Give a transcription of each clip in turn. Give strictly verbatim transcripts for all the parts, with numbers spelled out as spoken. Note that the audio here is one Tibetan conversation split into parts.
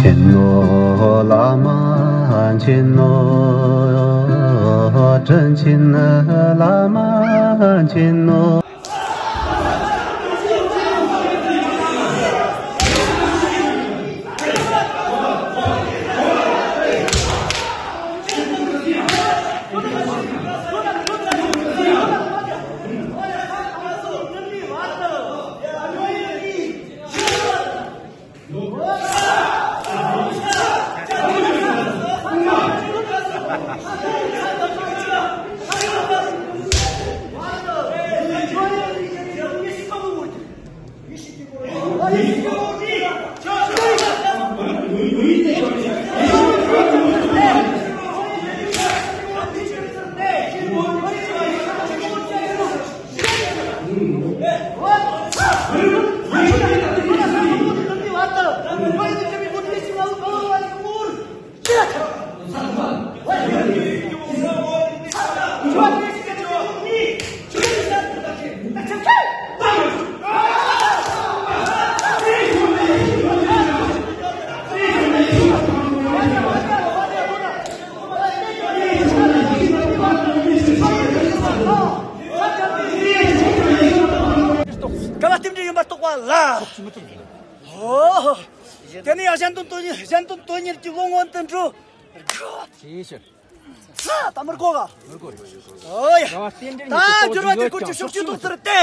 མཁྱེན་ནོ། བླ་མ་མཁྱེན་ནོ། དྲིན་ཆེན་བླ་མ་མཁྱེན་ནོ། ཀ་བ་རྟེན་འབྲེལ་ཡིན་པར་རྟོགས་པ་ལ། ཨོ། དེ་ནས་ཡང་གཞན་དོན་དོན་གཉེར་གཞན་དོན་དོན་གཉེར་གྱི་བློ་མངོན་དུ་འགྲོ། ཅིའི་ཕྱིར། ས་ད་མི་རྒོ་ག་མི་རྒོ་རེད། ཨོ་ཡ། ད་བསྟན་འགྲོའི་ཉིན་ད་སྐྱོ་སྦྱོར་བ་དེ་སྐོར་གྱི་ཕྱོགས་བཅུའི་རྟོགས་ཚུལ་ཏེ།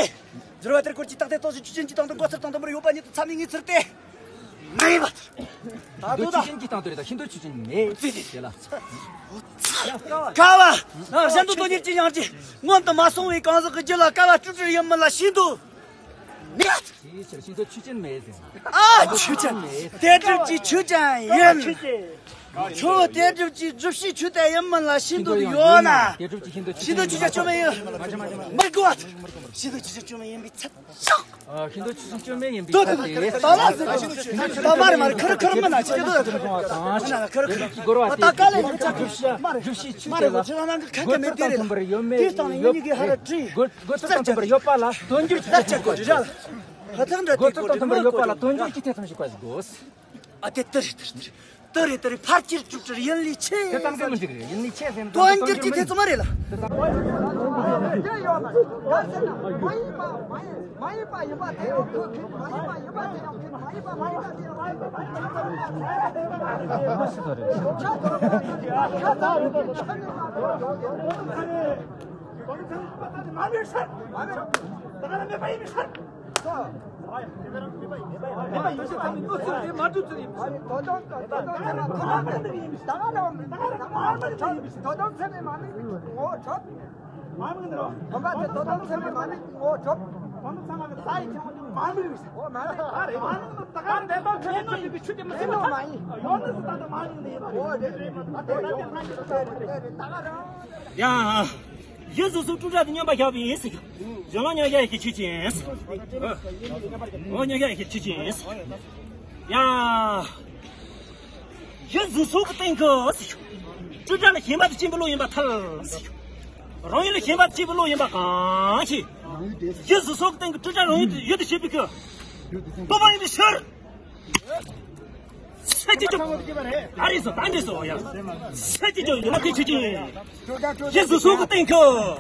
སྦྱོར་བ་དེ་སྐོར་གྱི་རྟགས་དེ་རྟོགས་ཚུལ་ཆོས་ཅན་གྱི་སྟེང་དུ་འགོད་ཚུལ་དང་དུ་མར་ཡོད་པ་ཉིད་དུ་ཚད་མས་ངེས་ཚུལ་ཏེ། མེད་པ། ད་ཤིན་ཏུ་ཆོས་ཅན་གྱི་སྟེང་དུ་རེད། ད་ཤིན་ཏུ་ཆོས་ཅན་མེད། ཅི་ཅི་ཅི་ལ། ཀ་བ། ན་གཞན་དོན་དོན་གཉེར་གྱི་ཡང་ཅི། སྔོན་དུ་མ་སོང་བའི་གང་ཟག་གི་རྒྱུད་ལ་ཀ་བ་སྤྲོས་བྲལ་ཡིན་མིན་ལ་ཤིན་ཏུ་མེད། ཅིའི་ཕྱིར་ཤིན་ཏུ་ཆོས་ཅན་མེད་ཟེར། ཨ་ཆོས་ཅན། དེ་སྒྲུབ་ཀྱི་ཆོས་ཅན་ཡིན། ཁྱོད་དེ་སྒྲུབ་ཀྱི་སྒྲུབ་བྱའི་ཆོས་དེ་ཡིན་མིན་ལ་ཤིན་ཏུ་ཡོད་ན། དེ་སྒྲུབ་ཀྱི་ཤིན་ཏུ་ཆོས་ཅན་ཡིན། མི་དགོས་པ། ཤིན་ཏུ་ཆོས་ཅན་ཡིན་པའི་ཚད། ཤིན་ཏུ་ཆོས་ཅན་མེད་ཡིན་པའི་ཚད་དེ། ད་ལ་ཟེར་གྱི་འདུག་ད་མ་རེད་མ་རེད། ཁུར་ཁུར་མིན་ན་ཅི་སྐད་དུ་ཡོད་དུ་མི་ཤོང་བ་དང་། ཁུར་ཁུར་གྱི་སྒོ་ར་དེ་ད་ཀ་ལས་མི་ཆགས། སྒྲུབ་བྱའི་ཆོས་དེ་ལ་ཁུར་ཁུར་དང་མཐུན་པར་ཡོད་མེད་ཡོད། སྒོ་སྒོ་ཚུལ་དང་མཐུན་པར་ཡོད་པ་ལ་དོན་འགྱུར་གྱི་ཐེ་ཚོམ་ཞིག་པ་ཞིག་དགོས། སྒོ་ཚུལ་དང་མཐུན་པར་ཡོད་པ་ལ་དོན་འགྱུར་གྱི་ཐེ་ཚོམ་ཞིག་པ་ཞིག་དགོས། ཨ་དེ་ལྟར་རེད་ལྟར་རེད་ལྟར་རེད། ཨ་དེ་ལྟར་རེད་ལྟར་རེད། ལྟར་རེད་ལྟར་རེད། ཕར་ཁྱེར་སྒྲུབ་བྲལ་ཡིན་ལས་ཆེ། དེ་ཙམ་གྱིས་མི་འགྲིག་རེད། ཡིན་ལས་ཆེ་ཟེར་ན་དོན་འགྱུར་གྱི་ཐེ་ཚོམ་མ་རེད་ལ། དེ་ཡོད་མ་རེད། ག་ཟེར་ན་མ་ཡིན་པ་མ་ཡིན་མ་ཡིན་པ་ཡིན་པ་དེ་ཡང་ཁོ་ཁྱེར། མ་ཡིན་པ་ཡིན་པ་དེ་ཡང་ཁྱེར། མ་ཡིན་པ་མ་ཡིན་པ་དེ་ཡང་ཁྱེར། ཆ་ཚང་ཆ་ཚང་ཆ་ཚང་། ཡ། ཡིད་གཟུགས་སོགས་སྤྲོས་བྲལ་དུ་མཉམ་པར་བཞག་པའི་ཡིན་ཟེར། གཞན་ལ་མཉམ་བཞག་ཡེ་ཤེས་ཆོས་ཅན། འོ་མཉམ་བཞག་ཡེ་ཤེས་ཆོས་ཅན། ཡ། ཡིད་གཟུགས་སོགས་ཀྱི་སྟེང་གི་ཟེར། སྤྲོས་བྲལ་ལ་ཞེན་པ་དང་བཅས་པའི་བློ་ཡིན་པར་ཐལ་ཟེར། རང་ཡུལ་ལ་ཞེན་པ་དང་བཅས་པའི་བློ་ཡིན་པ་གང་ཞིག། ཡིད་གཟུགས་སོགས་ཀྱི་སྟེང་གི་སྤྲོས་བྲལ་རང་ཡུལ་དུ་ཡུལ་དུ་བྱེད་པའི་ཁུ། རྟོག་པ་ཡིན་པའི་ཕྱིར། ས་ཀྱི་ཀྱོ། ཨ་རིག་སོ་ད་འདི་སོ་ཡ། ས་ཀྱི་ཀྱོ་ཡོད་ན་དེ་ཆོས་ཅན། ཡིད་གཟུགས་སོགས་ཀྱི་སྟེང་གི། སྤྲོས་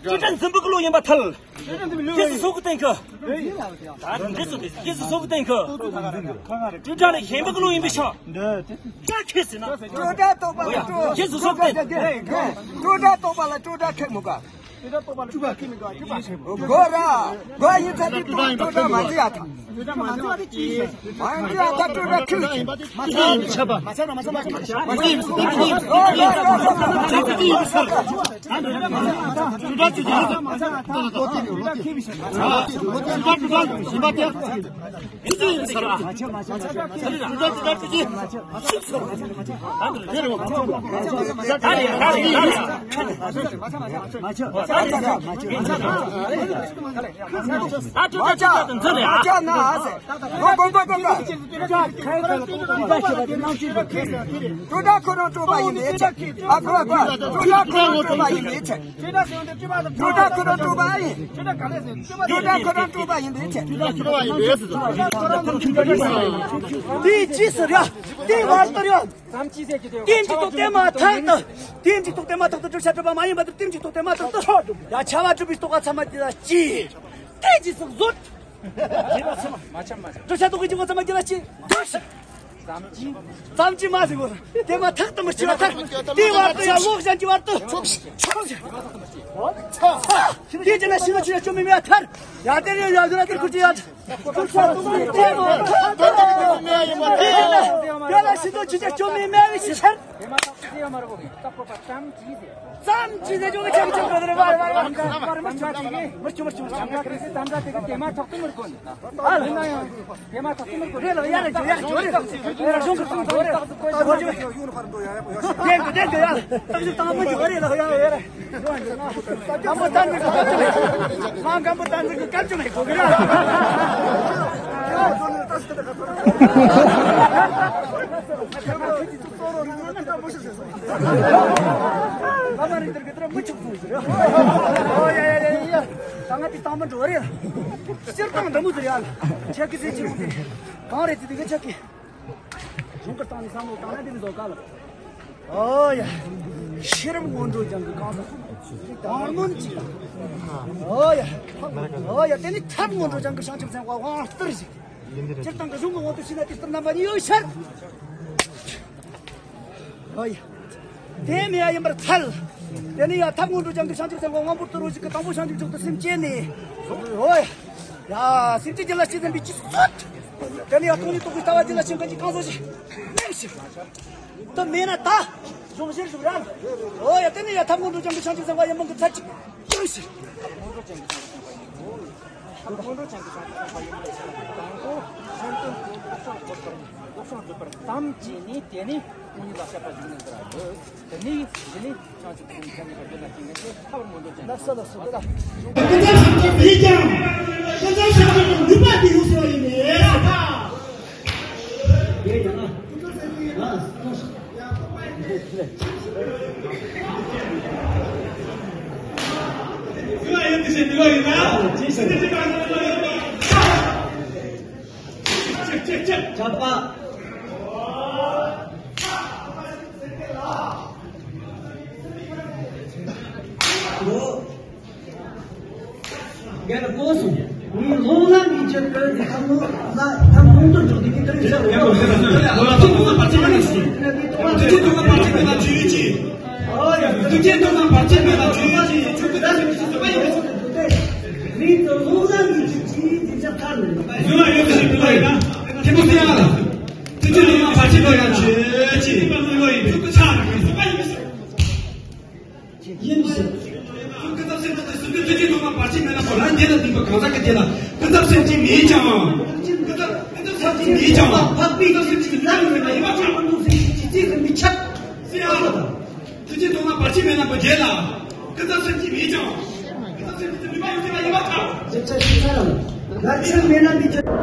བྲལ་འཛིན་པའི་བློ་ཡིན་པར་ཐལ། ཡིད་གཟུགས་སོགས་ཀྱི་སྟེང་གི། ད་འདི་སོ་འདི་ཡིད་གཟུགས་སོགས་ཀྱི་སྟེང་གི། སྤྲོས་བྲལ་ལ་ཞེན་པའི་བློ་ཡིན་པའི་ཕྱིར། ད་ཁྱེད་ཟེར་ན། སྤྲོས་བྲལ་རྟོག་པ་ལ་སྤྲོས། ཡིད་གཟུགས་སོགས་ཀྱི་སྟེང་གི། སྤྲོས་བྲལ་རྟོག་པ་ལ་སྤྲོས་བྲལ་ཁེགས་མི་དགོས། སྒོ་ར། སྒོ་ཡིན་ཚད་དེ་སྤྲོས་བྲལ་མ་འཛིན་ཡ་ཐང་། མ་འཛིན་ཡ་ཐང་སྤྲོས་བྲལ་ཁེགས་ཀྱི། མ་ཚད་མ་ཚད་མ་ཚད་མ་ཚད་མ། ཁོ་རང་སྤྲོད་པ་ཡིན་པའི་ཕྱིར། ཨ་ཁོ་ཁོ་ཁོ་རང་སྤྲོད་པ་ཡིན་པའི་ཕྱིར། ཁོ་རང་སྤྲོད་པ་ཡིན། ཁོ་རང་སྤྲོད་པ་ཡིན་པའི་ཕྱིར། དེའི་རྗེས་སུ་ར། དེའི་བར་དུ་ར། ཏིང་ཅིག་ཐོག་བལྟས་མ་ཐག་ཏུ། ཏིང་ཅིག་ཐོག་བལྟས་མ་ཐག་ཏུ་བསྒྲུབ་བྱ་གྲུབ་པ་མ་ཡིན་པ་དེ། ཏིང་ཅིག་ཐོག་བལྟས་མ་ཐག་ཏུ། ཡ་བྱ་བ་གྲུབ་པའི་རྟོགས་པ་ཚད་མ་འདི་ལ་སྐྱེས། དེའི་རྗེས་སུ་གཟོད། བསྒྲུབ་བྱ་རྟོགས་པའི་འཇུག་པ་ཚད་མ་འདི་ལ་སྐྱེས། ཙམ་གྱིས་མ་ཟིན་པར་བལྟས་མ་ཐག་ཏུ་མི་སྐྱེ་བ་ཐར། དེའི་བར་དུ་ཡང་ལོག་གཞན་གྱི་བར་དུ། དེའི་རྗེས་ན་ཤིང་ལ་ཆུ་ཡང་སྐྱོན་མེད་མེད་ཐར། ཡ་དེར་ཡང་ཡ་དེ་ལ་དེར་ཁུར་གྱི་ཡ། དེ་ལ་ཤིང་ལ་ཆུ་ཡང་སྐྱོན་མེད་མེད་པའི་ཕྱིར། ཙམ་གྱིས་ཟེར་ཅོག་གི་ཆག་ཆག་པ་རེད། ཙམ་གྱིས་ཟེར་ཅོག་གི་ཆག་ཆག་པ་རེད། མར་མར་མར་མར་མར་མར་མར་མར་མར་མར་མར་མར་མར་དེ་མ་ཐག་ཏུ་མི་དགོས་ནི། ཨ་ལ་ཡིན་ན་ཡང་དེ་མ་ཐག་ཏུ་མི་དགོས། རེད་ལ་ཡ་རེད་ཡ་རེད་ཡ་རེད། རེད་ལ་གཞུང་གི་གཙང་རེད། བདེན་གི་བདེན་གི་ཡ། ཏག་ཞིག་བཏང་མི་འཇུག་རེད་ལ་ཡ་ཡ་རེད། སྒམ་པོ་བསྟན་འཛིན་གྱི་སྐབས་ཅིག་མེད། ང་སྒམ་པོ་བསྟན་འཛིན་གྱི་སྐབས་ཅིག་མེད་གོ་གི་ར། ཨ་མ་རིག་དར་གི་དེར་མི་ཆུག་སོང་ཟེར། ཨོ་ཡ་ཡ་ཡ་ཡ། ད་ང་དེ་བཏང་མི་འགྲོ་རེད། སྤྱིར་བཏང་འདི་མོ་ཟེར་ཡ་ལ། ཆག་གི་ཟེར་གྱི་རེད། གང་རེད་དེ་དེ་ག་ཆག་གི། གཞུང་གི་སྟེང་ནས་བསམ་བློ་བཏང་ན་དེ་མི་བཟོ་ག་ལ། ཨོ་ཡ། ཤེས་རབ་སྔོན་འགྲོ་ལྗང་གི་གང་ཟག་དབང་རྣོན་གཅིག་དང་། ཨོ་ཡ། ཨོ་ཡ་དེ་ནི་ཐབས་སྔོན་འགྲོ་ལྗང་གི་བྱང་ཆུབ་སེམས་དཔའ་དབང་སྟེར་ཞིག་སྤྱིར་བཏང་གི་གཞུང་གི་དབང་དུ་བྱས་ན་དེ་ལྟར་རྣམ་པ་གཉིས་ཡོད་ཕྱིར། ཨོ་ཡ། དེ་མེད་ཡ་ཡིན་པར་ཐལ། དེ་ནི་ཡ་ཐབས་སྔོན་འགྲོ་ལྗང་གི་བྱང་ཆུབ་སེམས་དཔའ་དབང་པོ་ལྟ་བུ་ཞིག་གི་དང་པོ་བྱང་ཆུབ་མཆོག་ཏུ་སེམས་བསྐྱེད་ནས། ཨོ་ཡ། ཡ་སེམས་ཅན་རྒྱུད་ལ་སྐྱེ་ཟིན་པའི་ཕྱིར་གསོད། དེ་ནི་ཡ་སྟོང་ཉིད་རྟོགས་པའི་ལྟ་བ་རྒྱུད་ལ་ཞིག་གི་གང་ཟག་ཞིག་གནས་ཤིག་ཏུ་མེད་ན་ད། གཞུང་གཞིར་བཞུགས་ར། ཨོ་ཡ་དེ་ནི་ཡ་ཐབས་སྔོན་འགྲོ་ལྗང་གི་བྱང་ཆུབ་སེམས་དཔའ་ཡིན་མིན་གྱི་ཚད་ཅིག་ཡོད་ཕྱིར། ཐབས་སྔོན་འགྲོ་ལྗང་གི་བྱང་ཆུབ་སེམས་དཔའ་ཡིན་པའི་ཕྱིར། དང་པོ་གཞན་དོན་དུ་ལོག་ལྟ་བརྗོད་པར་ལོག་ལྟ་བརྗོད་པར་དམ་བཅས་ནས། དེ་ནས་སྟོང་ཉིད་ལ་དཔྱད་པ་གཞུང་ནས་འདིར་ཡོད། དེ་ནས་གཞི་ནས་བྱང་ཆུབ་ཀྱི་སེམས་ཁྱབ་ནས་བརྗོད་ལ་བརྟེན་ནས་ཐབས་སྔོན་འགྲོ་ལྗང་གི། ལགས་སོ་ལགས་སོ་ལགས། ཀུན་རྫོབ་བྱང་ཆུབ་ཡིན་ཀྱང་ཀུན་རྫོབ་བྱང་ཆུབ་ཀྱི་ནུས་པ་དེ་ཡོད་ཟེར་བ་ཡིན་པས། དེ་ཡང་ན། རྒན་ལགས་གོ་སོང་། ངའི་སློབ་ལ་ངས་ཁྱེད་བོད་ཀྱི་ཁམས་ལ་ཐམ་ཁོང་དུ་འཇོག་དུས་ཀྱི་དུས་ཚོད་ཡོད། ཡང་མི་ཤེས་ན་སོང་ཡ། ལོ་ལ་ཐོག་ཐོག་པར་ཆད་མེད་ལ་ཞུ། དུས་ཚོད་ཐོག་ལ་བར་ཆད་མེད་ལ་ཞུ་ཡིན་གྱི། དུས་ཚོད་ཐོག་ལ་བར་ཆད་མེད་ལ་ཞུ་ཡིན་གྱི། ཆུ་ཀུ་ད་ཞུ་མི་ཤེས་སོ་པ་ཡིན་པ་སོང་། ངའི་སློབ་ལ་ངས་ཁྱེད་ཀྱི་དུས་ཚོད་ཐར་མེད། ཡོད་ཡོད་ཞིག་ལ་ཡིན་ན། ཐེ་མོ་ཐེ་ཡ་ལ། དུས་ཚོད་ཐོག་ལ་བར་ཆད་མེད་ལ་ཞུ་ཡིན་གྱི། ཆུ་ཀུ་ཆག་མེད་སོ་པ་ཡིན་པ་སོང་། ཡིན་ཟེར། ཀུན་རྫོབ་སེམས་ཅན་དེ་གསུམ་པོའི་ཐུགས་རྗེ་ཐོག་མ་བར་ཆད་མེད་ན་ཁོ་རང་དེ་ལ་སྡིག་པ་གང་ཟག་གི་དེ་ལ་ཀུན་རྫོབ་སེམས་ཅན་མེད་ཀྱང་། ཀུན་རྫོབ་ཀུན་རྫོབ་སེམས་ཅན་མེད་ཀྱང་། འཕགས་པའི་ཀུན་རྫོབ་སེམས་ཅན་ལ་ངོས་ནས་ཡིན་པ་ཆགས་མི་འདུག་ཟེར་གྱི་ཅི་ཟེར་མི་ཆགས་ཟེར་ཡང་ལ། ཐུགས་རྗེ་ཐོག་མ་བར་ཆད་མེད་ན་ཁོ་དེ་ལ་ཀུན་རྫོབ་སེམས་ཅན་མེད་ཀྱང་། ཀུན་རྫོབ་སེམས་ཅན་དེ་ནུས་པ་ཡོད་ཟེར་བ་ཡིན་པ་ཆགས། ཞིབ་ཆ་ཞིབ་ཆ་རང་བར་ཆད་མེད་ན་མི་ཆགས།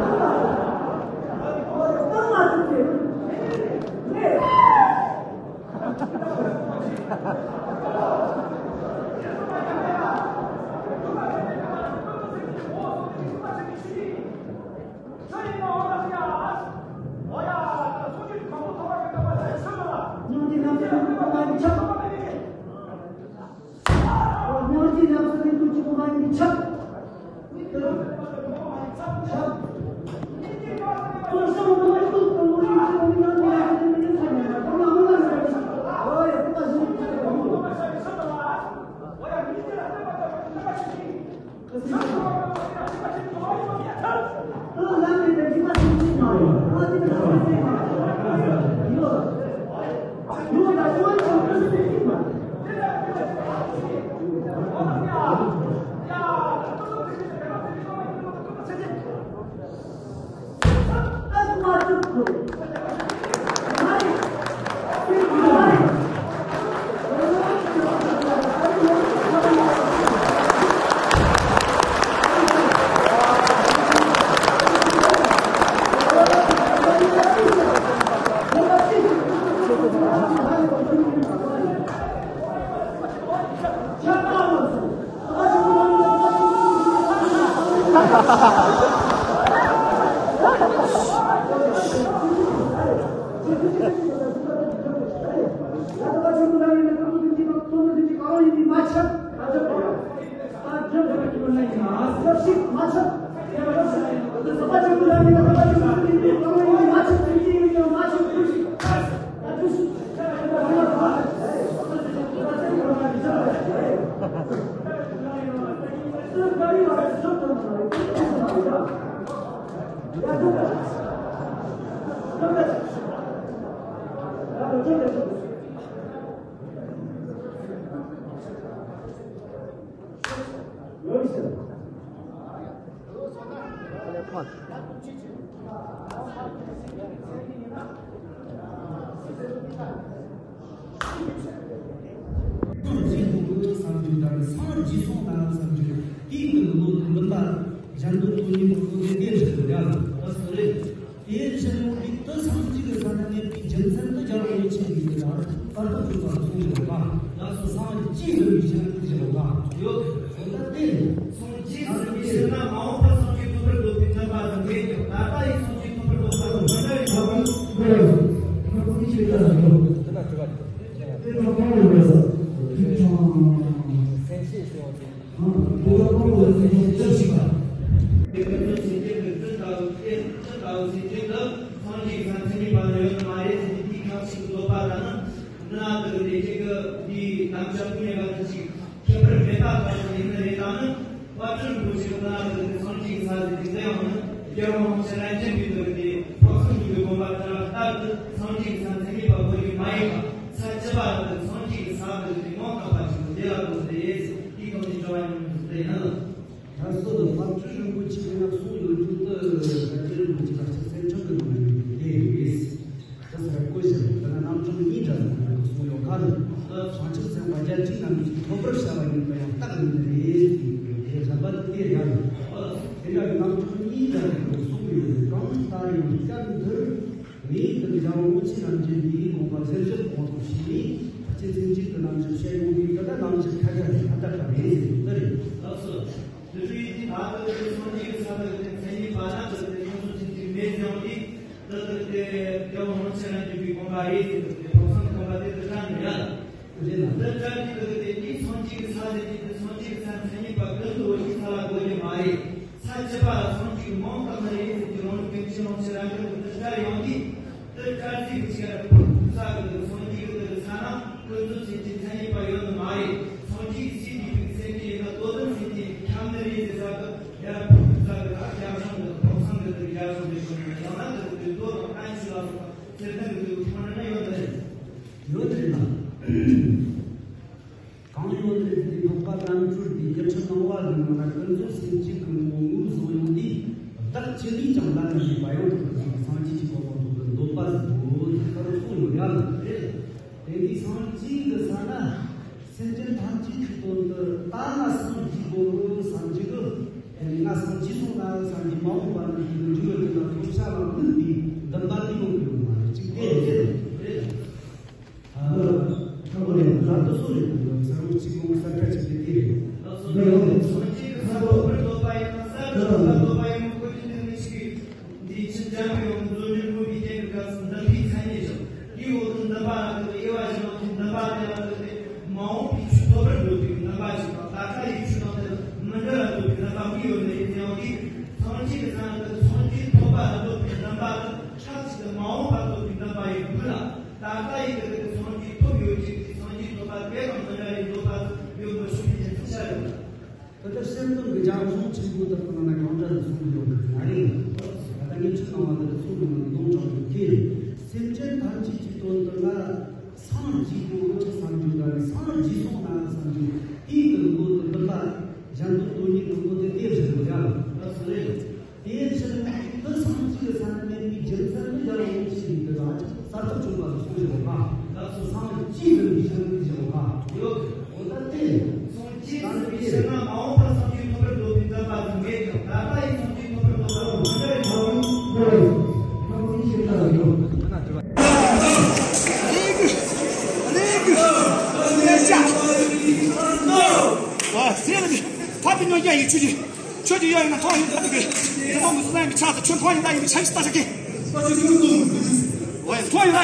སངས་རྒྱས་སོང་ན་བསམ་རྒྱུ་དེའི་ཀུན་ལོ་དུ་འདུན་པ་གཞན་དུ་དོན་སྙིང་པོ་དེ་དེ་བཞིན་དུ་ཡང་ལ་ཟེར་རེད། དེ་ཕྱིར་ཡོང་དུས་དུ་སངས་རྒྱས་ཀྱི་ས་ན་གནས་པའི་རྒྱུ་མཚན་དུ་སྦྱར་བའི་ཆེད་ཀྱི་དེ་དང་གསར་དུ་བྱུང་བ་ལ་གསུངས་ཡོད་པ། ལགས་སོ། སངས་རྒྱས་ཀྱི་ཟེར་བའི་ཆེད་དུ་བྱུང་བ་ཡོད། འོ་ད་དེ་སངས་རྒྱས་ཟེར་ན་མ་འོངས་པར་སངས་རྒྱས་ཐོབ་པར་འདོད་པའི་དྲན་པ་དང་འབྲེལ་ཀྱང་ད་ལྟ་ཡི་སངས་རྒྱས་ཐོབ་པར་འདོད་པ་དང་མི་འདྲ་བའི་ཐོབ་པ་ཡོད། དེ་ན་གང་ཡོད་པ་ཟེར། དེ་ཚང་སེམས་ཤེས་ཟེར་བ་དེ། དེ་ལ་ཁོང་ཚོས་སེམས་ཤེས་ཅི་ཞིག་དང་། དེ་ཀུན་རྫོབ་སེམས་ཅན་གྱི་རྫུ་ལྟ་བུ་སྟེ། རྫུ་ལྟ་བུ་སེམས་ཅན་དུ་སངས་རྒྱས་ཀྱི་ས་མཚན་ཉིད་པ་ནི་ཡོད་མ་རེད་ཟེར་ནས་དེའི་ཁ་ཞིག་འདོད་པ་དང་ནི། འདི་ན་དེ་གི་ལས་ཀྱི་དེའི་དམ་བཅའ་ཀུན་ལས་ཀ་ཅིག་ཁྱད་པར་མེད་པ་ལྟ་བུ་ཡིན་ནི་རེད་དམ་ནི། དཔལ་སྤྲུལ་རིན་པོ་ཆེ་འདི་ན་དེ་གི་སངས་རྒྱས་ཀྱི་ས་ཟེར་དེ་ཡང་ནི། རྒྱལ་བ་རིན་པོ་ཆེ་རབ་འབྱམས་པའི་དེ་གི་དེ་ཕག་ཚང་གི་དགོངས་པ་ལྟར་ལྟར་དུ་སངས་རྒྱས་ཀྱི་ས་མཚན་ཉིད་པ་དགོས་ཀྱི་མ་ཡིན་པ། ས་བཅུ་པ་ལ་སངས་རྒྱས་ཀྱི་ས་དེ་གི་དེ་ངོ་དག་པ་ཅིག་དེ་ལ་དགོས་ཏེ། དེའི་སྟེང་ནས་འབྱོར་བ་ཡོང་དུས་དེ་ཡིན་ལ། ད་སོ་ལ་དཔལ་སྤྲུལ་རིན་པོ་ཆེ་ཡིན་ན་གསུངས་ཡོད་རྒྱུ་དུ་དཔལ་སྤྲུལ་རིན་པོ་ཆེ་ལ་ཆ་སེམས་ཁྲལ་གི་མ་ཡིན་དེ་ཡིན། ད་ས་བཀོད་བཞག་ད་ན་རྣམ་གྲངས་གཉིས་འདྲ་ཟེར་ན་གསུངས་ཡོད་ཁ་ལ། བྱང་ཆུབ་སེམས་དཔའ་བརྒྱད་ཅུ་རྣམས་ཀྱིས་ཐོབ་པར་བྱ་བ་ཡིན་པ་ཡང་རྟགས་ཡིན་ནི་རེད། དེ་བཞག་པ་དེ་ཡང་དེ་འདྲ་གི་རྣམ་གྲངས་གཉིས་འདྲ་གསུངས་ཡོད་རེད། གང་ལྟར་ཡང་སྐབས་འདིར། ངས་དེ་འཇམ་དབྱངས་རིན་པོ་ཆེ་རྣམས་ཀྱི་འདིའི་དགོངས་པ་གསལ་བཤད་གོང་དུ་ཞུས་ནས་ཕལ་ཆེར་སེམས་ཅན་གྱི་རྣམ་འགྱུར་བཤད་ཡོང་དུས་ད་ལྟ་རྣམ་འགྱུར་ཁ་ཁ་རེད་ཁ་བརྡ་ཁ་རེད་ཟེར་གྱི་འདི་རེད། ལགས་སོ། དེ་འདྲ་ཡིན་དུས་ད་ལྟ་དེ་སངས་རྒྱས་ཀྱི་ས་དག་དེ་མཚན་ཉིད་པ་ན་དེ་དེ་ཡོངས་སུ་ཚིམ་གྱི་མེད་ཀྱང་དེ་ད་ལྟ་དེ་རྒྱལ་བ་རིན་པོ་ཆེ་རྣམས་ཀྱི་དགོངས་པ་རེད་ཟེར་གྱི་དེ་ཕོ་བསམ་དགོངས་པ་དེ་དེ་འདྲ་ནི་ཡ། རེད་ལ། འདི་ལྟར་གྱི་དེ་དེ་དེ་སངས་རྒྱས་ཀྱི་ས་དེ་དེ་སངས་རྒྱས་ཀྱི་ས་མཚན་ཉིད་པ་ཀུན་ཏུ་བོད་ཀྱི་ས་ལ་དགོས་ཀྱི་མ་རེད། ས་བཅུ་པ་ལ་སངས་རྒྱས་མང་དག་ནི་རེད་ཟེར་གྱི་རང་ལུགས་ཀུན་མཁྱེན་རིན་པོ་ཆེ་རབ་འབྱམས་ཀྱི་འདི་ལྟར་ཡོང་དུས། འདི་སྐར་རྩིས་ཀྱི་ཆེད་ལ་ས་གི་སངས་རྒྱས་ཀྱི་འདི་ས་ན་ཀུན་རྫོབ་སེམས་ཅན་མཚན་ཉིད་པ་ཡོད་ནི་མ་རེད། སངས་རྒྱས་ཀྱི་སྲས་དེ་བའི་སེམས་ཅན་ཡིན་ན་དོ་དམ་སེམས་ཅན་ཁྱབ་ནི་རེད་ཟེར་ས་གི་ཡར་ས་གི་ཨ་རྒྱ་གཞུང་གི་ཕོ་བསམ་གི་འདི་རྒྱ་གཞུང་རེད་དགོས་ནི་ཡང་ན་འདི་འདི་དོ་དང་ཨན་ཆུ་ལ་སོགས་པ་ཚེ་ཐང་གི་འདི་ཐོག་ནས་ན་ཡོད་ནི་རེད། ཡོད་ནི་རེད་ན། གང་ཡོད་རེད་དེ་འཕགས་པ་རྣམ་གྲོལ་དེ་ཡིག་ཆ་གནང་བ་གི་ནང་ན་ཀུན་རྫོབ་སེམས་ཅན་གྱི་ངོ་བོ་བཟུང་ཡོང་དུས་བདག་ཅི་ནས་ཀྱང་ལན་མེད་པ་ཡང་དག་པའི་སངས་རྒྱས་ཀྱི་གོ་འཕང་ཐོབ་པར་འདོད་པ་ཟིག་གོ་ཟེར་གསུངས་ཡོད་ཡ་ལ་རེད། དེ་ནས་སངས་རྒྱས་ཀྱི་ས་ན་སེམས་ཅན་ཐམས་ཅད་ཀྱི་དོན་དུ་ད་ང་སངས་རྒྱས་དགོས་བསམ་རྒྱུ་གི་དེ་ནས་ང་སངས་རྒྱས་སོང་ན་སངས་རྒྱས་མ་འོངས་པ་ན་འཇུག་འཇུག་ཡོད་ཀྱི་ལ་ཐོབ་བྱ་ལ་དམིགས་པའི་འདུན་པ་དེ་ཡོང་གི་ཡོད་མ་རེད། གཅིག་དེ་རེད། ཨ་ནི། ཁ་བོ་ནས་ད་དུ་སུ་རེད་དུ་ས་རུ་གཅིག་གོང་ས་ཁ་གཅིག་དེ་དེ་རེད། འདི་ཡོང་ནས་སོང་གཅིག་གི་ས་ཐོབ་པར་འདོད་པ་ཡིན་ན་ས་ཐོབ་པར་འདོད་པ་ཡིན་ན་ཁོ་ཀྱི་དོན་ནི་ཞིག་འདིའི་ཆིན་ཅན་པའི་ཡོང་འཛོལ་ཉོན་མོངས་པའི་རྐྱེན་གྱི་སྐབས་སུ་འདུན་པའི་མཚན་ཉིད་ཀྱང་དེའི་འོག་ཏུ་འདུན་པ་ལ་དག་དབྱེ་བ་བཞི་མ་ཐུབ་འདུན་པ་དེ་ལ་དག་སྟེ་མ་འོངས་པའི་ཆོས་ཐོབ་པར་འདོད་པའི་འདུན་པ་ཞིག་དང་ད་ལྟ་ཡི་ཆོས་དང་དེ་ལ་མི་འབྲལ་བར་འདོད་པའི་འདུན་པ་གཉིས་ཡོད་ནི་ཡིན་ཡང་དེ་སངས་རྒྱས་ཀྱི་ས་ན་དག་སངས་རྒྱས་ཐོབ་པ་ལ་འདོད་པའི་འདུན་པ་དང་ཆབས་ཅིག་ཏུ་མ་འོངས་པ་འདོད་པའི་འདུན་པ་ཡི་དགུ་ལ། ད་ལྟ་ཡི་གི་དེ་སངས་རྒྱས་ཐོབ་ཡོད་ཅིག་དེ་སངས་རྒྱས་ཐོབ་པ་དེ་དང་མི་འདྲ་བའི་འདོད་པ་ཡོད་མི་ཆོག་པའི་རྒྱུ་མཚན་ཆ་ཡོད། ད་ལྟ་སེམས་དོན་གྱི་རྒྱ་གཞུང་ཆེན་པོ་དག་གི་ནང་ན་གང་འདྲ་ཞིག་གསུངས་ཡོད་གི་མ་རེད། ད་ལྟ་ངས་ཆོས་གནང་བ་དེ་གསུངས་ཡོད་ན་ལུང་དྲངས་ཡོད་དེ། སེམས་ཅན་ཐམས་ཅད་ཀྱི་དོན་དུ་ང་སངས་རྒྱས་དགོས་བསམ་རྒྱུ་དང་སངས་རྒྱས་སོང་ན་བསམ་རྒྱུ་དེའི་གི་ལུང་དུ་འདུན་པ་གཞན་དུ་དོན་གཉིས་ཀྱི་ལུང་དེ་དེ་བཞིན་དུ་ཡང་ལ་སོ་རེད། དེའི་ཕྱིར་ན་དེ་སངས་རྒྱས་ཀྱི་ས་ན་གནས་པའི་རྒྱུ་མཚན་དུ་སྦྱར་བ་ཡིན་ཞེས་པའི་དེ་དང་གསལ་ཐག་ཆོད་པ་དུ་གསུངས་བཞག་པ། ལགས་སོ། སངས་རྒྱས་ཟིན་པའི་ཕྱིར་འདི་བཞག་པ། ཡོད། འོ་ད་དེ། སངས་རྒྱས་ཟིན་པའི་ཕྱིར་ན་མ་འོངས་པར་སངས་རྒྱས་ཐོབ་པར་འདོད་པའི་འདུན་པ་དང་མེད་ཀྱང་ད་ལྟ་ཡི་སངས་རྒྱས་ཐོབ་པར་འདོད་པ་དང་མ་འདྲ་བའི་ཐོབ་པའི་འདུན་པ་ཡོད། ལས་ཀྱི་ལས་ཀྱི་ལས་ཀྱི་ཨ་ཟེར་ལ་ནི་ཕ་བི་ཉོ་རྒྱ་ཡི་ཆུ་ཡི། ཁྱོད་ཀྱི་གཡོ་ཡིན་ན་མཐོང་ཡིན་ད་དེ་གི། དེ་ཚོ་མི་སུ་ན་ཡིན་པའི་ཆ་དང་ཁྱོད་མཐོང་ཡིན་ད་ཡིན་པའི་ཆ་ཡིན་ལྟ་ཆ་གི། འོ་ཡིན་མཐོང་ཡིན་ད།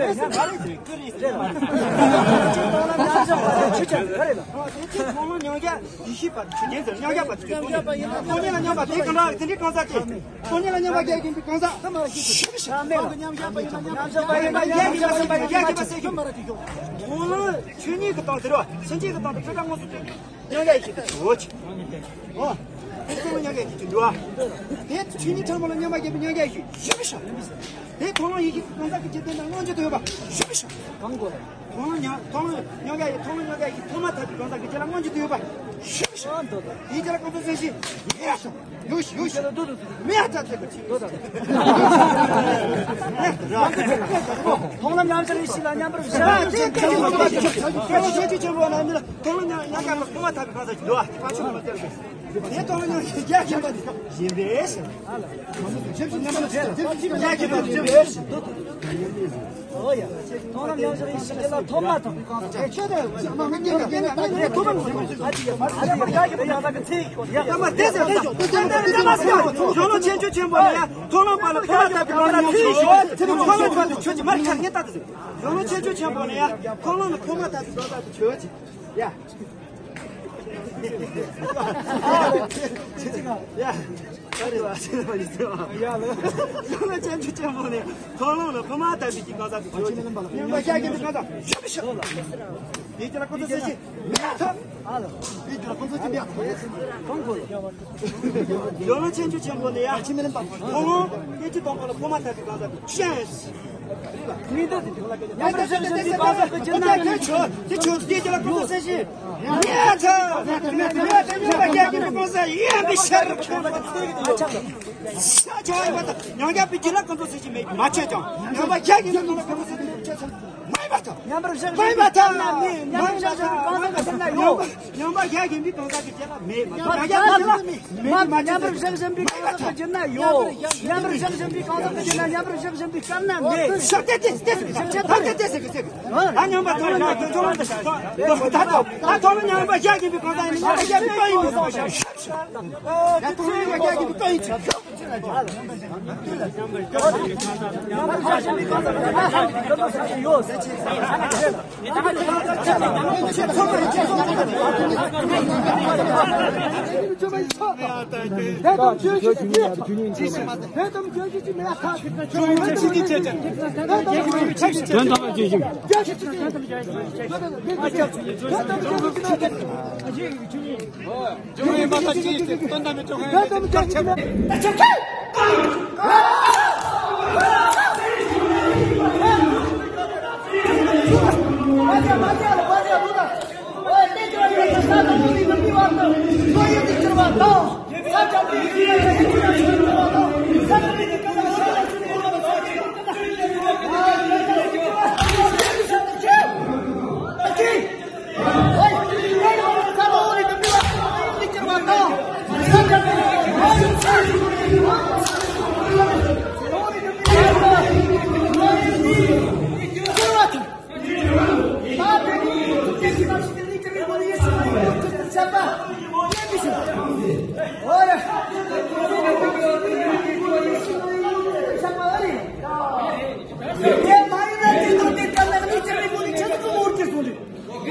རེད། ཁྱོད་རེད། ཁྱོད་རེད། ཁྱོད་རེད། ཁྱོད་རེད། ཁྱོད་རེད། ཁྱོད་རེད། ཁྱོད་རེད། ཡེ་ཤེས་པ་ཆོས་ཅན་ཟེར། མཉམ་གཞག་པ་ཆོས་ཅན། སྟོང་ཉིད་ལ་མཉམ་པ་དེ་གང་འདྲ། དེ་འདྲའི་གང་ཟག་དེ། སྟོང་ཉིད་ལ་མཉམ་པ་རྒྱ་ཁྱིམ་པའི་གང་ཟག་ཞུ་མི་ཤེས། མཉམ་གཞག་པ་ཡིན་ན་མཉམ་གཞག་པ་ཡིན་ན་རྒྱ་ཁྱིམ་པ་སེམས་པ་ཡིན་ན་རྒྱ་ཁྱིམ་པ་སེམས་ཤིང་། མཐོང་ལམ་ཆོས་ཉིད་ཀྱི་སྟེང་དེ་རེད་བ། སེམས་བསྐྱེད་ཀྱི་སྟེང་དུ་སྤྲོས་བྲལ་དངོས་སུ་སྟོན་པའི་མཉམ་གཞག་ཡེ་ཤེས་དེ་ཞུ་ཅིག། ཨོ། དེ་ཚོ་མཉམ་གཞག་ཡེ་ཤེས་ཀྱི་འདུག་བ། དེ་ཆོས་ཉིད་ཕྲ་མོ་ལ་མཉམ་པ་རྒྱ་ཁྱིམ་པའི་མཉམ་གཞག་ཡེ་ཤེས་ཞུ་མི་ཤེས། དེ་མཐོང་ལམ་ཡེ་ཤེས་ཀྱི་གང་ཟག་གི་ཇི་ལྟར་ན་མངོན་གྱུར་དུ་ཡོད་པ་ཞུ་མི་ཤེས། གང་གོ་ལ། མཐོང་ལམ་མཉམ། མཐོང་ལམ་མཉམ་གཞག་ཡེ། མཐོང་ལམ་མཉམ་གཞག་ཡེ་ཤེས་ཐོག་མ་ཐག་པའི་གང་ཟག་གི་ཇི་ལྟར་མངོན་གྱུར་དུ་ཡོད་པ་ཞུ་མི་ཤེས། ཨ་འདོད་དོ། དེའི་ཇི་ལྟར་གང་ཟག་སེམས་ཤིང་། ཡེ་ཤེས། ཡོ་ཤི་ཡོ་ཤི། མི་ཡ་ཅག་ཅེ་གི་ཅི་འདོད་དོ། མཐོང་ལམ་མཉམ་གཞག་ཡེ་ཤེས་ལ་མཉམ་པར་བཞག་ཡེ་ཤེས་ཆེན་པོ་ལ་ནི་མཐོང་ལམ་མཉམ་གཞག་ལ་ཐོག་མ་ཐག་པའི་གང་ཟག་ཅིག་འདུག་ཨ། དེ་མཐོང་ལམ་མཉམ་གཞག་ཡེ་ཤེས་ལ་མཉམ་པར་བཞག་ཡེ་ཤེས། ཡེ་ཤེས། ཐོག་མ་ཐག་པའི་གང་ཟག་ཅིག་འདུག་ཨ། དེ་མཐོང་ལམ་མཉམ་གཞག་ཡེ་ཤེས་ལ་མཉམ་པར་བཞག་ཡེ་ཤེས། ཨོ་ཡ། མཐོང་ལམ་མཉམ་གཞག་ཡེ་ཤེས་ལ་ཐོག་མ་ཐག་པའི་གང་ཟག་ཅིག་འདུག་ཨ། ཐོག་མ་ཐག་པའི་གང་ཟག་ཅིག་འདུག་ཨ། ཡ་མ་དེ་ཟེར་དེ་ཟེར་དེ་ཟེར་དེ་ཟེར་གཞོན་ནུ་ཆེ་ཆུང་ཆེན་པོ་ནི་ཡ། མཐོང་ལམ་པ་ལ་ཐོག་མ་ཐག་པའི་གང་ཟག་ཅིག་ཡོད། མཐོང་ལམ་པ་དེ་ཆོས་ཅིག་མར་ཆག་ངེས་ལྟ་དུ་ཟེར། གཞོན་ནུ་ཆེ་ཆུང་ཆེན་པོ་ནི་ཡ། མཐོང་ལམ་ལ་ཐོག་མ་ཐག་པའི་གང་ཟག་ཅིག་ཡོད་ཅིག་ཡ། ཡ། ཡ་ལ། གཞོན་ནུ་ཆེ་ཆུང་ཆེན་པོ་ནི་མཐོང་ལམ་ལ་ཐོག་མ་ཐག་པའི་གང་ཟག་ཅིག་ཡོད་ཅིག། མཉམ་པ་རྒྱ་ཁྱིམ་པའི་གང་ཟག་ཞུ་མི་ཤེས། དེའི་ཇི་ལྟར་གང་ཟག་སེམས་ཤིང་། མི་ཡ་ཐག། ཨ་ལ། དེའི་ཇི་ལྟར་གང་ཟག་ཅིག་འདུག་ཨ། གང་གོ་ལ། གཞོན་ནུ་ཆེ་ཆུང་ཆེན་པོ་ནི་ཡ། ཡ་ཆེ་མི་ལེན་པ། ཁོ་ལོང་སྐད་ཅིག་སྟོང་པ་ལ་ཐོག་མ་ཐག་པའི་གང་ཟག་ཅན། མཉམ་པར་བཞག་བཞིན་པའི་གང་ཟག་གི་ཇི་ལྟར་ན། དེ་ཆོས་དེ་ཆོས་དེ་ཇི་ལྟར་གང་ཟག་སེམས་ཤིང་། མི་ཡ་ཐག། མི་ཡ་ཐག། མཉམ་པ་རྒྱ་ཁྱིམ་པའི་གང་ཟག་ཡིན་པའི་ཕྱིར། ས་ཆ་ཡོད་པ་དང་མཉམ་གཞག་པའི་ཇི་ལྟར་གང་ཟག་སེམས་ཤིང་མེད་མ་ཆོད་ཀྱང་། མཉམ་པ་རྒྱ་ཁྱིམ་པའི་གང་ཟག་གང་ཟག་སེམས་ཤིང་མེད་པ་ཆོད་ཙང་། མ་ཡིན་པར་ཐལ། མ་ཡིན་པར་ཐལ། མ་ཡིན་པར་ཐལ། མཉམ་པར་བཞག་བཞིན་པའི་གང་ཟག་གི་ཇི་ལྟར་ན་ཡོད། མཉམ་པ་རྒྱ་ཁྱིམ་པའི་གང་ཟག་གི་ཇི་ལྟར་མེད། མ་ཡིན་པར་ཐལ། མཉམ་པར་བཞག་བཞིན་པའི་གང་ཟག་གི་ཇི་ལྟར་ན་ཡོད། མཉམ་པར་བཞག་བཞིན་པའི་གང་ཟག་གི་ཇི་ལྟར་ན། མཉམ་པར་བཞག་བཞིན་པའི་སྐབས་ན་མེད། ཞབས་ཏེ་ཏེ་ཏེ་ཞབས་ཏེ་ཏེ་ཏེ་ཏེ། ད་མཉམ་པ་ཐོག་མ་ཐག་པའི་གང་ཟག་ཅིག་འདུག་ཨ། ད་ཐོག་མ་མཉམ་པ་རྒྱ་ཁྱིམ་པའི་གང་ཟག་ཡིན་ན། མཉམ་པ་རྒྱ་ཁྱིམ་པའི་གང་ཟག་ཡིན་ན། ད་ཐོག་མ་མཉམ་པ་རྒྱ་ཁྱིམ་པའི་གང་ཟག་ཡིན་ན།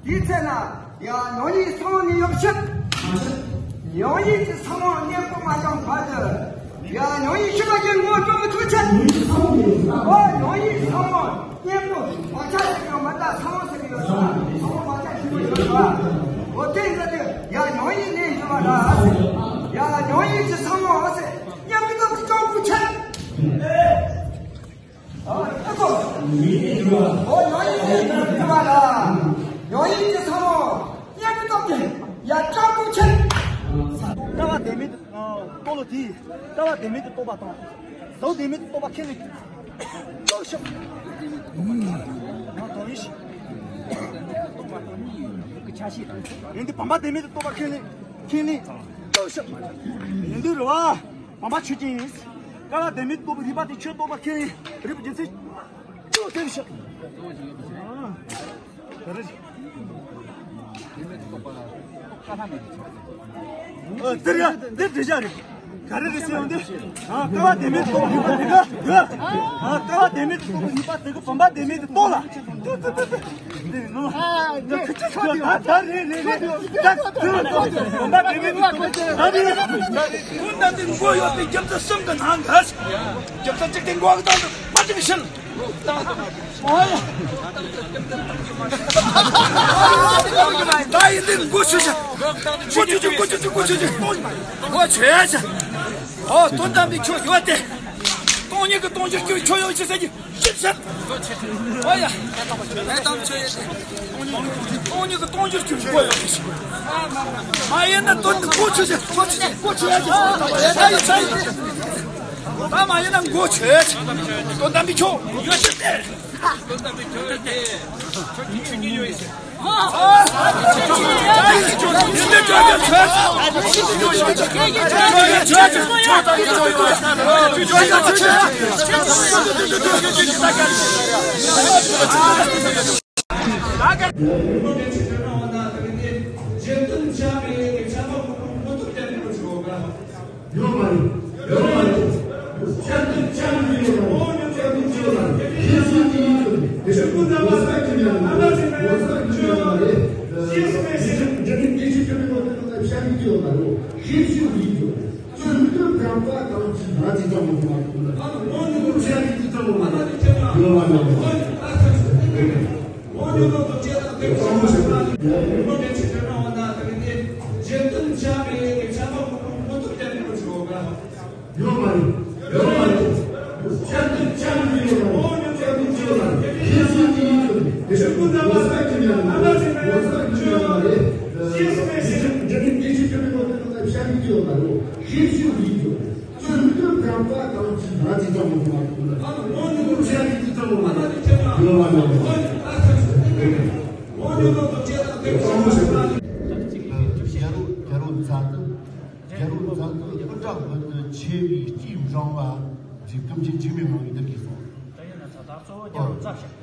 དེའི་ཚེ་ན་ཡ་ཉོན་ཡིད་ཚང་མ་ནི་ཡོད་ཕྱིར། ཉོན་ཡིད་ཀྱི་ཚང་མ་གཉེན་པོ་མ་བྱུང་བར་དུ། ཡ་ཉོན་ཡིད་ཤི་བ་ཡི་ངོ་སྤྲོད་མི་ཐུབ་ཕྱིར། འོ་ཉོན་ཡིད་ཚང་མ་གཉེན་པོ་བག་ཆགས་ཟེར་གྱི་མི་འདུག་ཚང་མ་ཟེར་གྱི་ཡོད་ས། ཚང་མ་བག་ཆགས་ཞིག་ཡོད་ས། འོ་དེ་འདྲ་དེ་ཡ་ཉོན་ཡིད་ནི་ཤི་བ་ལ་ཟེར། ཡ་ཉོན་ཡིད་ཀྱི་ཚང་མ་ཟེར་གཉེན་པོ་དང་གི་ཅང་པོ་ཆད། ཨ་ཨ་ཙོ། ཉོན་ཡིད་ནི་ཤི་བ་ལ། ཉོན་ཡིད་ཀྱི་ཚང་མ་གཉེན་པོ་དང་གི་ཡ་ཅང་པོ་ཆད། ལྟ་བ་བདེན་མེད་དུ་རྟོགས་ལོ་དེ། ལྟ་བ་བདེན་མེད་དུ་རྟོགས་པ་དང་། གཟུགས་བདེན་མེད་དུ་རྟོགས་པ་ཁས་ལེན། ལྟོས་ཤིག་ང་དོན་ཡིན་ཞིག་ཡིན་ཏེ་བུམ་པ་བདེན་མེད་དུ་རྟོགས་པ་ཁས་ལེན། ཁས་ལེན། ལྟོས་ཤིག་ཡིན་དུས་རེད་བ། བུམ་པ་ཆོས་ཅན་ཡིན། ལྟ་བ་བདེན་མེད་དུ་རྟོགས་པའི་རིགས་པ་དེ་ཆོས་རྟོགས་པ་ཁས་ལེན། རིགས་པའི་རྒྱུ་མཚན། ལྟོས་ཤིག་ཨ། དེ་རེད། ཨ། དེ་རེད་ཡ། དེ་འགྲེལ་བཤད་རེད། ག་རེ་རེད་ཟེར་ཡོང་དུས། ཨ། ལྟ་བ་བདེན་མེད་རྟོགས་པའི་རིགས་པ་དེ་ག་ཨ། ལྟ་བ་བདེན་མེད་རྟོགས་པའི་རིགས་པ་དེ་ག་བུམ་པ་བདེན་མེད་དུ་རྟོགས་ལ། དེ་རེད་ནོ། ད་ད་རེད་རེད་རེད། ད་དེ་རེད་ནོ། བུམ་པ་བདེན་མེད་དུ་རྟོགས་ལ། ད་རེད། ཀུན་ད་དེ་མགོ་ཡོད་པའི་རྒྱབ་རྩ་གསུམ་གི་ནང་ག་རྒྱབ་རྩ་གཅིག་དེ་མགོ་གི་སྟེང་དུ་མ་བཅུག་ཕྱིན། ད་ཡིན་དུས་མགོ་ཆོད་ཅིག་མགོ་ཆོད་ཅིག་མགོ་ཆོད་ཅིག་མགོ་ཆོད་ཅིག་མགོ་ཆོད་ཅིག་ཨོ། དོན་དམ་པའི་ཆོས་ཡོད་དེ། སྟོང་ཉིད་ཀྱི་སྟོང་གཞིར་གྱུར་ཆོས་ཡོད་ཅེས་ཟེར་གྱི་ཞིབ་ཆ། ཨོ་ཡ། སྟོང་ཉིད་ཀྱི་སྟོང་གཞིར་གྱུར་ཆོས་ཡོད་ཅེས། མ་ཡིན་ན་དོན་དུ་མགོ་ཆོད་ཅིག་མགོ་ཆོད་ཅིག་མགོ་ཆོད་ཅིག་ད་མ་ཡིན་ན་མགོ་ཆོད་ཅིག་དོན་དམ་པའི་ཆོས་ཡོད་ཅེས་ཟེར། ཡོད་མ་རེད། ཡོད་མ་རེད། ཆབ་ཏུ་ཆབ་ཏུ་ཡོད་མ་རེད། ཆབ་ཏུ་ཆོས་ལ་ཁྱེད་ཚོས་ཀྱི་ཡིན་དུ་དེ་ཤོད་ཀུན་ད་མ་ས་ཀྱི་ཡང་ན་མ་ས་ཀྱི་ཡོད་མ་རེད། ཤེས་སུ་མེད་ཟེར། འདི་ནི་དེ་ཤོད་ཀྱི་མི་ལོ་དེ་ནང་ཤ་མི་ཡོད་མ་རེད། ཤེས་ཤེས་ཡིན་དུ་ཚུལ་མི་ཐུབ་གང་པ་གང་ཅི་ན་ཅི་ཙམ་མ་ཐུབ་མ་ཐུབ་ན་ཨ་ནི་ངོ་ནི་ངོ་ཤ་མི་ཅི་ཙམ་མ་ཐུབ་ཡོད་མ་རེད། ཨ་ས་ཆུ་དེ་མེད་གི། ཡོད་མ་རེད། ཡོད་མ་རེད། ཆབ་ཏུ་ཆབ་ཏུ་ཡོད་མ་རེད། ཆབ་ཏུ་ཆབ་ཏུ་ཡོད་མ་རེད། ཁྱེད་ཚོས་ཀྱི་ཡིན་དུ་དེ་ཤོད་ཀུན་ད་མ་ས་ཀྱི་ཡང་ན་མ་ས་ཀྱི་ཡོད་མ་རེད། ཤེས་སུ་མེད་ཟེར། འདི་ནི་དེ་ཤོད་ཀྱི་མི་ལོ་དེ་ནང་ཤ་མི་ཡོད་མ་རེད། ཤེས་ཤེས་ཡིན་དུ། ཚུལ་མི་ཐུབ་གང་པ་གང་ཅི་ན་ཅི་ཙམ་མ་ཐུབ་མ་ཐུབ་ན། ཨ་ནི་ངོ་ནི་ངོ་ཤ་མི་ཅི་ཙམ་མ་ཐུབ་ཡོད་མ་རེད། ཨ་ས་ཆུ་དེ་མེད་གི། རྒྱལ་པོ་རྒྱལ་པོ་ཛ་དུ། རྒྱལ་པོ་ཛ་དུ་ཀུན་དགའ་བོ་དུ་ཆེ་བའི་སྐྱེས་འབྲང་བ་ཅིག་ཀུན་མཁྱེན་འཇིགས་མེད་ངང་གིས་འདི་གིས་གསུངས། ད་ཡིན་ན་ད་ད་གཙོ་བོ་རྒྱལ་པོ་ཛ་ཞིག་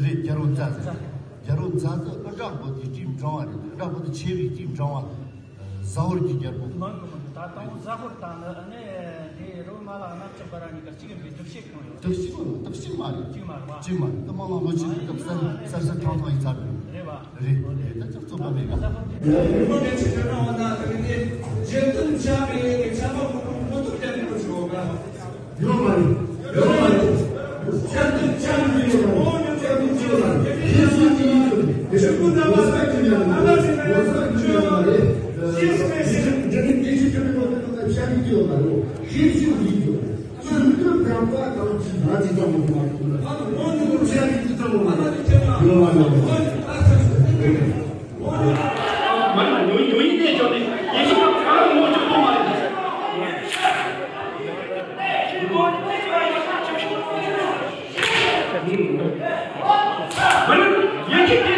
རེད། རྒྱལ་པོ་ཛ་ཟེར། རྒྱལ་པོ་ཛ་དུ་ཀུན་དགའ་བོ་དུ་སྐྱེས་འབྲང་བ་རེད། ཀུན་དགའ་བོ་དུ་ཆེ་བའི་སྐྱེས་འབྲང་བ། ཟ་ཧོར་གྱི་རྒྱལ་པོ། མང་གི་མང་གི། ད་དང་པོ་ཟ་ཧོར་དང་ནི་ཨ་ནི་དེ་རོ་མ་ལ་གནམ་ལྕགས་པ་ར་གཉིས་ཀ་གཅིག་ཡིན་པའི་སྒྲུབ་བྱེད་གང་ཡོད། དེ་གཅིག་མ་རེད། དེ་གཅིག་མ་རེད་བ། གཅིག་མ་རེད། དེ་མ་ལ་ལོ་ཆེན་གྱི་སྐབས་གསར་གསར་གསར་ཐང་ཐང་ཡིན་ཚར་རེད། རེད་བ། རེད་རེད། ད་ཅིག་རྩོད་པ་མེད་ག། ཡོད་མ་རེད། ཡོད་མ་རེད། ཆབ་ཏུ་ཆབ་ཏུ་ཡོད་མ་རེད། ཆབ་ཏུ་ཆབ་ཏུ་ཡོད་མ་རེད། ཁྱེད་ཚོས་ཀྱི་ཡིན་དུ་དེ་ཤོད་ཀུན་ད་མ་ས་ཀྱི་ཡང་ན་མ་ས་ཀྱི་ཡོད་མ་རེད། ཤེས་སུ་མེད་ཟེར། འདི་ནི་དེ་ཤོད་ཀྱི་མི་ལོ་དེ་ནང་ཤ་མི་ཡོད་མ་རེད། ཤེས་ཤེས་ཡིན་དུ། ཚུལ་མི་ཐུབ་གང་པ་གང་ཅི་ན་ཅི་ཙམ་མ་ཐུབ་མ་ཐུབ་ན། ཨ་ནི་ངོ་ནི་ངོ་ཤ་མི་ཅི་ཙམ་མ་ཐུབ་ཡོད་མ་རེད། ཨ་ས་ཆུ་དེ་མེད་གི། མ་ཉོན་ཉོན་ཡིད་གནས་བཅོས་ནས་ཡེ་ཤེས་ལ་གང་ངོ་བཅུག་གཏོང་མ་རེད། མ་ཉོན་ཡིད་གནས་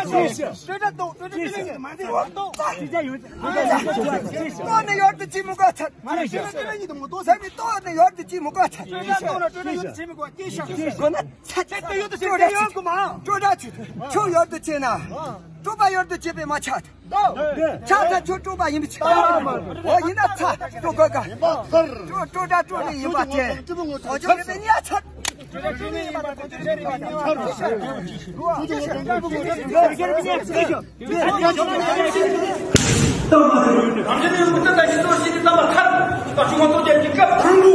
ལ་སོང་། སྤྲོད་བྲལ་གཏོང་། སྤྲོད་བྲལ་སྤྲོད་ལེན་གྱི་མ་འདི་གཏོང་། ཅི་བྱ་ཡོད། ཏོག་ནས་ཡོད་དུ་ཅི་མི་དགོས་ཚར། སྤྲོད་བྲལ་སྤྲོད་ལེན་གྱི་དང་མི་ཏོག་ཚར། སྤྲོད་བྲལ་སྤྲོད་ལེན་གྱི་མི་ཏོག་ཚར། སྤྲོད་བྲལ་གཏོང་ན་སྤྲོད་བྲལ་ཡོད་དུ་ཅི་མི་དགོས་ཚར། སྤྲོད་བྲལ་གཏོང་ན་སྤྲོད་བྲལ་ཡོད་དུ་ཅི་མི་དགོས། ཅི་བྱ། དགོས་ན་ཚར། སྤྲོད་བྲལ་ཡོད་དུ་ཅི་མི་དགོས། ཁྱོད་ཡོད་དུ་ཅི་ན། སྤྲོད་བྲལ་ཆུ། ཁྱོད་ཡོད་དུ་ཅི་པའི་མ་ཆགས། ཆགས་ཚར། ཁྱོད་སྤྲོད་པ་ཡིན་པའི་ཕྱིར། འོ་ཡིན་ན་ཚར། སྤྲོད་དགོས་ག་སྤྲོད་སྤྲོད་བྲལ་སྤྲོད་ལེན་ཡིན་པ་དེ། ཁོ་ཚོ་ལས་པའི་ཉག་ཚར། རང་བཞིན་གྱི་མུ་སྟེགས་ལྟ་ཞིབ་གཙོར་བྱས་ནས་བརྩམས་པ་མཐར། ད་ཆུང་བ་ལྟོ་རྒྱལ་གྱི་སྐབས་དང་པོ།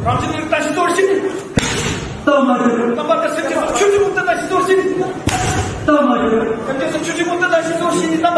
རང་བཞིན་གྱི་ལྟ་ཞིབ་གཙོར་བྱས་ནས། རྣམ་པ་ལྟར་སེམས་ཅན་སོགས་ཆོས་ཀྱི་མུ་སྟེགས་ལྟ་ཞིབ་གཙོར་བྱས་ནས། སེམས་ཅན་སོགས་ཆོས་ཀྱི་མུ་སྟེགས་ལྟ་ཞིབ་གཙོར་བྱས་ནས།